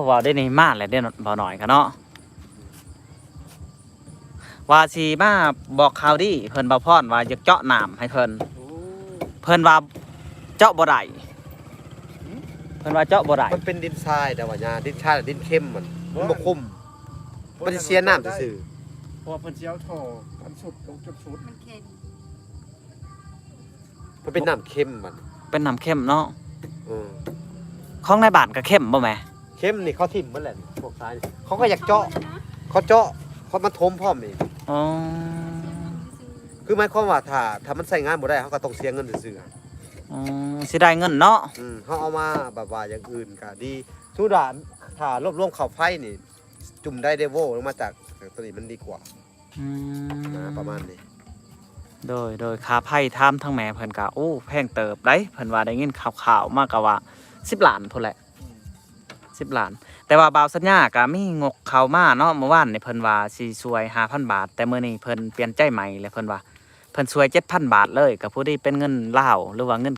ເວົ້າໄດ້ນີ້ມາແລ້ວເດ້ ບໍ່ໜ້ອຍກະເນາະ ວ່າຊິມາບອກຂ່າວດີ ເພິ່ນ ບ່າວພອນວ່າຢາກເຈາະນ້ຳໃຫ້ເພິ່ນ ເພິ່ນວ່າເຈາະບໍ່ໄດ້ ເພິ່ນວ່າເຈາະບໍ່ໄດ້ ມັນເປັນດິນຊາຍ ແຕ່ວ່າຫຍ້າ ດິນຊາຍ ດິນເຄັມ ມັນ ມັນບໍ່ຄຸມ ມັນຊິເສຍນ້ຳຊື່ໆ ເພາະວ່າເພິ່ນຊິເອົາທໍ່ອັນສຸດລົງຈົນສຸດ ມັນເຄັມ ມັນເປັນນ້ຳເຄັມ ມັນເປັນນ້ຳເຄັມເນາະ ເອີ ຂອງໃນບ້ານກະເຄັມບໍ່ແມ່? ເຄັມນີ້ເຂົາຖິ້ມໝົດແລ້ວ ພວກຊາຍ ເຂົາກະຢາກເຈາະ ເຂົາເຈາະ ເຂົາມາຖົມພ້ອມອີກ ອໍ ຄືໝາຍຄວາມວ່າ ຖ້າ ຖ້າມັນໃຊ້ງານບໍ່ໄດ້ ເຮົາກະຕ້ອງເສຍເງິນຊື່ໆ ອໍ ເສຍດາຍເງິນເນາະ ອືມ ເຮົາເອົາມາແບບວ່າຢ່າງອື່ນກະດີ ສົມມຸດວ່າ ຖ້າລວບລວມຄ່າໄຟນີ້ ຈຸ່ມໄດເຣໂວລົງມາຈາກໂຕນີ້ມັນດີກວ່າ ອືມ ນະ ປະມານນີ້ ໂດຍ ໂດຍ ຄ່າໄຟ ຖາມທາງແມ່ເພິ່ນກະ ໂອ້ ແພງເຕີບໃດ໋ ເພິ່ນວ່າໄດ້ຍິນຂ່າວໆມາກະວ່າສິບລ້ານພຸ້ນແຫຼະ ອືມ ສິບລ້ານ ແຕ່ວ່າບ່າວສັນຍາກະມີງົບເຂົ້າມາເນາະ ມື້ວານນີ້ເພິ່ນວ່າຊິຊ່ວຍຫ້າພັນບາດ ແຕ່ມື້ນີ້ເພິ່ນປ່ຽນໃຈໃໝ່ແລ້ວ ເພິ່ນວ່າເພິ່ນຊ່ວຍເຈັດພັນບາດເລີຍ ກະພໍດີເປັນເງິນລາວ ຫຼືວ່າເງິນ